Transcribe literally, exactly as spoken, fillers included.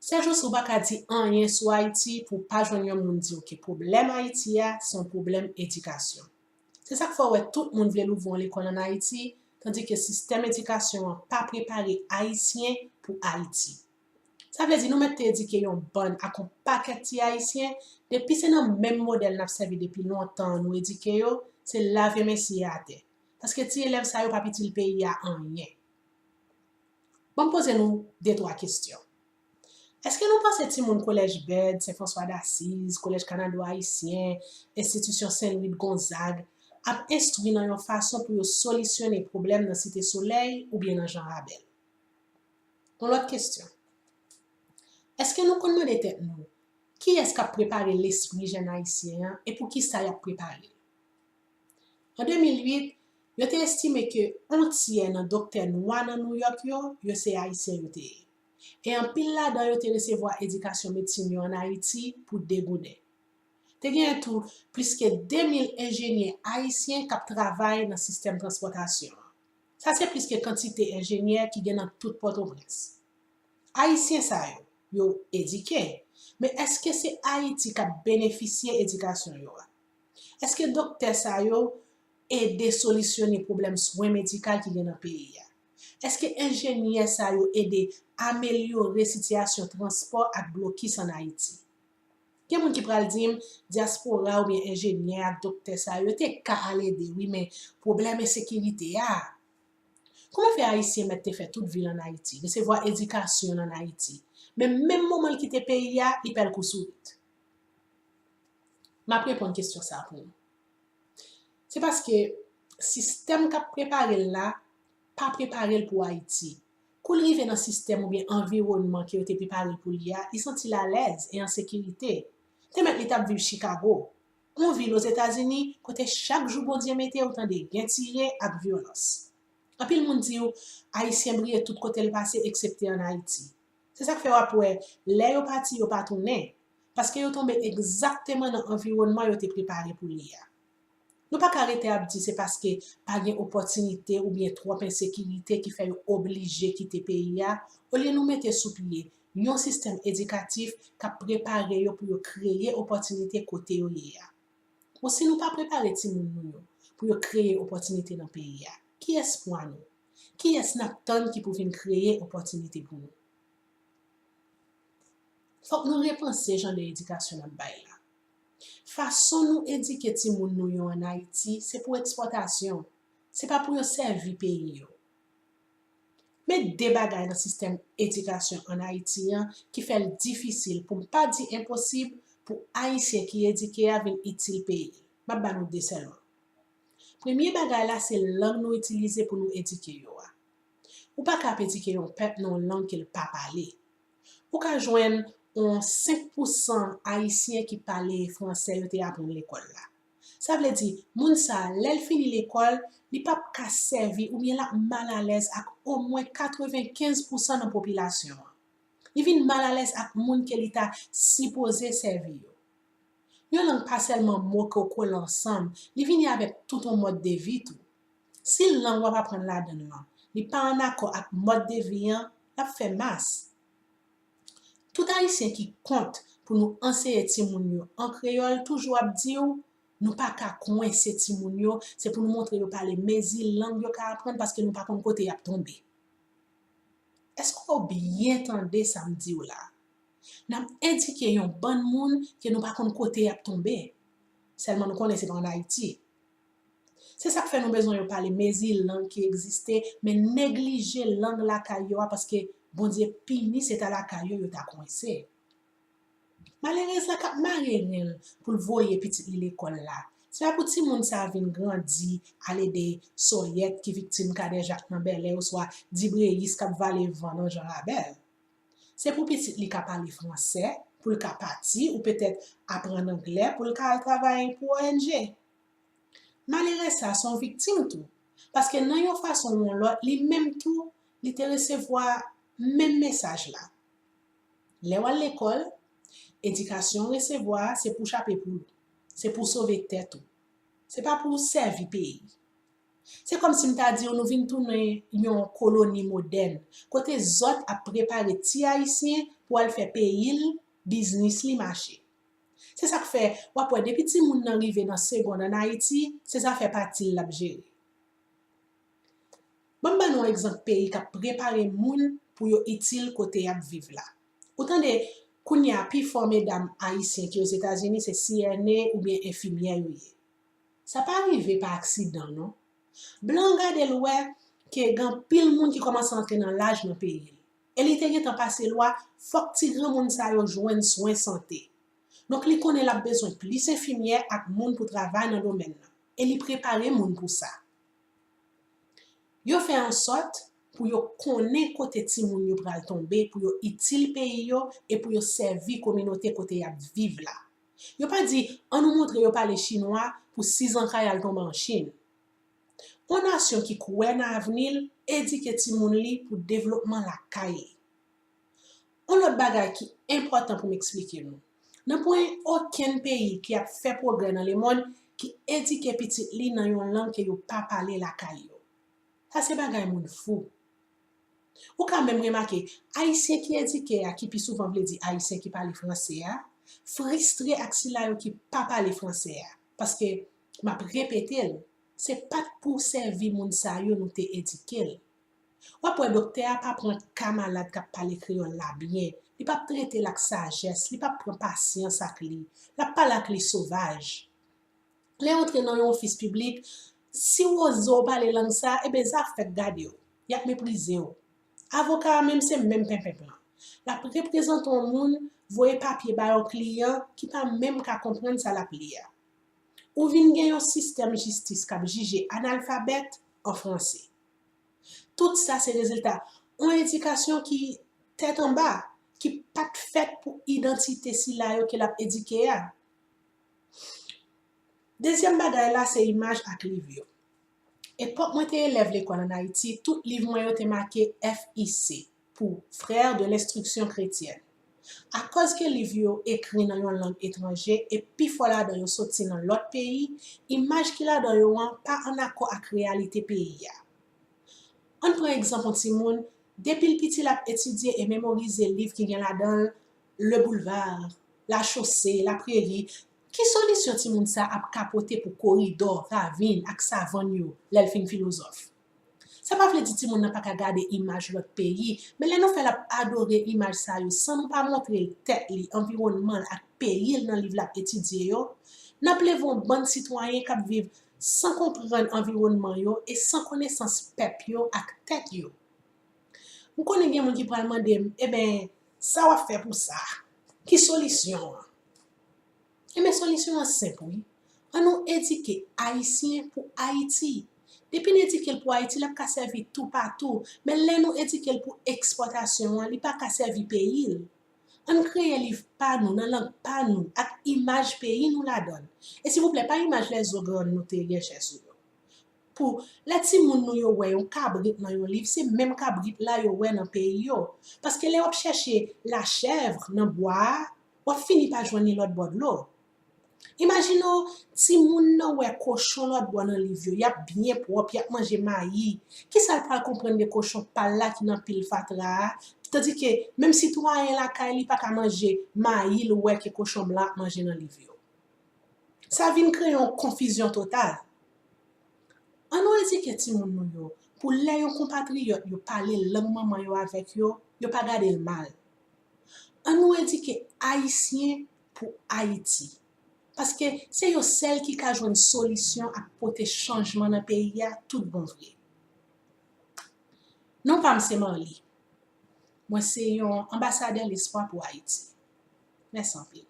Sèl jou si w pa ka di anyen sou Ayiti pou w pa jwenn yon moun di w ke pwoblèm Ayiti a se yon pwoblèm edikasyon. Se sa k fè w wè tout moun vle louvri yon lekòl ann Ayiti, tandike sistèm edikasyon an pa prepare Ayisyen pou Ayiti. Sa vle di nou mèt te edike yon bann ak yon pakèt ti Ayisyen, depi se nan menm modèl n ap sèvi depi lontan an nou edike yo, se lave men siye atè. Paske ti elèv sa yo p ap itil peyi a anyen. Ban m poze nou de twa kesyon. Èske nou panse timoun kolèj Bèd, Sen Franswa Dasiz, kolèj Kanado Ayisyen, enstitisyon Sen Lwi d Gonzag ap enstwi nan yon fason pou yo solisyone pwoblèm nan Site Solèy oubyen nan Jan Rabèl? Yon lòt kesyon. Èske nou konn mande tèt nou, kiyès k ap prepare lespri jèn ayisyen an e poukisa y ap prepare l? An de mil uit, yo te estime ke yon tyè nan doktè nwa nan Nouyòk yo, yo se Ayisyen yo te ye. E anpil ladan yo te resevwa edikasyon medsin yo ann Ayiti pou de gouden. Te genyen tou plis ke de mil enjenyè ayisyen k ap travay nan sistèm transpòtasyon an. Sa se plis ke kantite enjenyè ki gen nan tout Pòtoprens. Ayisyen sa yo, yo edike, men èske se Ayiti k ap benefisye edikasyon yo a? Èske doktè sa yo ede solisyone pwoblèm swen medikal ki gen nan peyi a? Èske enjenyè sa yo ede amelyore sitiyasyon transpò ak blokis ann Ayiti? Gen moun ki pral di m, dyaspora oubyen enjenyè ak doktè sa yo te ka al ede wi, men pwoblèm ensekirite a. Kòman fè Ayisyen mèt te fè tout vi l ann Ayiti, resevwa edikasyon l ann Ayiti, men menm moman l kite peyi a, li pè l kou sourit? M ap reponn kesyon sa a pou nou. Se paske sistèm k ap prepare l la pa prepare l pou Ayiti. Kou l rive nan sistèm oubyen anviwònman ke yo te prepare l pou li a, li santi l alèz e an sekirite. Te mèt li t ap viv Chicago, yon vil Ozetazini kote chak jou Bondye mete ou tande gen tire ak vyolans. Anpil moun di w, Ayisyen briye tout kote l pase eksepte ann Ayiti. Se sa k fè w ap wè, lè yo pati, yo pa tounen, paske yo tonbe egzakteman nan anviwònman yo te prepare pou li a. Nou pa ka rete ap di se paske pa gen opòtinite oubyen twòp ensekirite ki fè yo oblije kite peyi a, olye nou mete sou pye yon sistèm edikatif k ap prepare yo pou yo kreye opòtinite kote yo ye a. Bon, si nou pa prepare timoun nou yo pou yo kreye opòtinite nan peyi a, ki espwa nou? Kiyès n ap tann ki pou vin kreye opòtinite pou nou? Fòk nou repanse jan de edikasyon n ap bay la. Fason nou edike timoun nou yo ann Ayiti se pou ekspòtasyon, se pa pou yo sèvi peyi yo. Men de bagay nan sistèm edikasyon ann Ayiti an ki fè l difisil, pou m pa di enposib, pou Ayisyen ki edike a vin itil peyi l. M ap ba nou de sèlman. Premye bagay la se lang nou itilize pou nou edike yo a. Ou pa ka ap edike yon pèp nan yon lang ke l pa pale. Ou ka jwenn yon senk pousan Ayisyen ki pale fransè yo te aprann lekòl la. Sa vle di, moun sa a, lè l fini lekòl, li p ap ka sèvi oubyen l ap malalèz ak omwen katrevenkenz pousan nan popilasyon an. Li vin malalèz ak moun ke li ta sipoze sèvi yo. Yon lang pa sèlman mo ke w kole ansanm, li vini avèk tout yon mòd de vi tou. Si lang w ap aprann ladan l lan, li pa ann akò ak mòd de vi an, l ap fè mas. Tout Ayisyen ki kont pou nou anseye timoun yo an kreyòl toujou ap di w, nou pa ka kwense timoun yo, se pou nou montre yo pale mezi lang yo ka aprann paske nou pa konn kote y ap tonbe. Èske w byen tande sa m di w la? N ap edike yon bann moun ke nou pa konn kote y ap tonbe. Sèlman nou konnen se pa ann Ayiti. Se sa k fè nou bezwen yo pale mezi lang ki egziste, men neglije lang lakay yo a, paske Bondye pini se ta lakay yo yo ta kwense. Malerèz la k ap mare ren l pou l voye pitit li lekòl la. Se pa pou timoun sa a vin grandi, al ede sòyèt ki viktim kadèjak nan bèlè oswa dibreyis k ap vale van nan jan rabèl. Se pou pitit li ka pale fransè, pou l ka pati, ou petèt aprann anglè, pou l ka al travay pou O N G. Malerèz sa a se yon viktim tou, paske nan yon fason ou yon lòt, li menm tou, li te resevwa menm mesaj la. Lè w al lekòl, edikasyon w resevwa a se pou w chape poul ou, se pou w sove tèt ou, se pa pou w sèvi peyi. Se kòmsi m ta di w nou vin tounen yon koloni modèn, kote zòt ap prepare ti Ayisyen pou al fè peyi l, biznis li mache. Se sa k fè w ap wè depi timoun nan rive nan segonn ann Ayiti, se zafè pati l l ap jere. Ban m ban nou yon egzanp peyi k ap prepare moun pou yo itil kote y ap viv la. Ou tande, kounye a pifò medam ayisyen ki Ozetazini se C N A oubyen enfimyè yo ye. Sa pa rive pa aksidan non. Blan an gade l wè ke gen anpil moun ki kòmanse antre nan laj nan peyi l. E li te gentan pase lwa fòk ti granmoun sa yo jwenn swen sante. Donk li konnen l ap bezwen plis enfimyè ak moun pou travay nan domèn nan. E li prepare moun pou sa. Yo fè ansòt pou yo konnen kote timoun yo pral tonbe, pou yo itil peyi yo e pou yo sèvi kominote kote y ap viv la. Yo pa di, ann nou montre yo pale chinwa pou sizanka y al tonbe an Chin. Yon nasyon ki kwè nan avni l edike timoun li pou devlopman lakay li. Yon lòt bagay ki enpòtan pou m eksplike nou. Nan pwen okenn peyi ki ap fè pwogrè nan lemonn ki edike pitit li nan yon lang ke yo pa pale lakay yo. Sa se bagay moun fou. Ou ka menm remake, Ayisyen ki edike a, ki pi souvan vle di Ayisyen ki pale franse a, fristre ak sila yo ki pa pale franse a. Paske, m ap repete l, se pa t pou sèvi moun sa yo nou te edike l. W ap wè doktè a pa pran ka malad k ap pale kreyòl la byen, li p ap trete l ak sajès, li p ap pran pasyans ak li, l ap pale ak li sovaj. Lè w antre nan yon ofis piblik, si w oze w pale lang sa, eben zafè k gade w, y ap meprize w. Avoka a menm se menm penpenp lan. L ap reprezante yon moun, voye papye ba yon kliyan ki pa menm ka konprann sa l ap li a. Ou vin gen yon sistèm jistis k ap jije analfabèt an franse. Tout sa se rezilta yon edikasyon ki tèt anba, ki pa t fèt pou idantite sila yo ke l ap edike a. Dezyèm bagay la se imaj ak liv yo. Epòk mwen te elèv lekòl ann Ayiti, tout liv mwen yo te make F I C pou Frères de l'Instruction Chrétienne. Akòz ke liv yo ekri nan yon lang etranje e pifò ladan yo soti nan lòt peyi, imaj ki ladan yo an pa ann akò ak reyalite peyi a. Ann pran egzanp yon timoun, depi l piti l ap etidye e memorize liv ki gen ladan l Le Boulevard, La Chaussée, La Prairie. Ki solisyon timoun sa ap ka pote pou koridò, ravin ak savann yo lè l fin filozòf? Sa pa vle di timoun nan pa ka gade imaj lòt peyi, men lè nou fè l ap adore imaj sa yo san nou pa montre l tèt li, anviwònman l ak peyi l nan liv l ap etidye yo, n ap leve yon bann sitwayen k ap viv san konprann anviwònman yo e san konesans pèp yo ak tèt yo. M konnen gen moun ki pral mande m, eben, sa w ap fè pou sa? Ki solisyon an? Eben, solisyon an senp, wi. Ann nou edike Ayisyen pou Ayiti. Depi n edike l pou Ayiti, l ap ka sèvi toupatou. Men lè nou edike l pou ekspòtasyon an, li pa ka sèvi peyi l. Ann kreye liv pa nou, nan lang pa nou, ak imaj peyi nou ladan l. E silvouplè, pa imaj lèzogrann nou te genchè sou yo. Pou lè timoun nou yo wè yon kabrit nan yon liv, se menm kabrit la yo wè nan peyi yo. Paske lè w ap chèche lachèv nan bwa a, w ap fini pa jwenn li lòt bò dlo. Imajine w, timoun nan wè kochon lòt bò nan liv yo, y ap byen pwòp, y ap manje mayi. Kisa l pral konprann de kochon pa l la ki nan pil fatra a? Tandike, menm sitwayen lakay li pa ka manje mayi l wè ke kochon blan ap manje nan liv yo. Sa vin kreye yon konfizyon total. Ann nou edike timoun nou yo pou lè yon konpatriyòt yo pale lang manman yo avèk yo, yo pa gade l mal. Ann nou edike Ayisyen pou Ayiti. Paske se yo sèl ki ka jwenn solisyon ak pote chanjman nan peyi a tout bon vre. Non pa m se Marly. Mwen se yon anbasadè lespwa pou Ayiti. Mèsi anpil.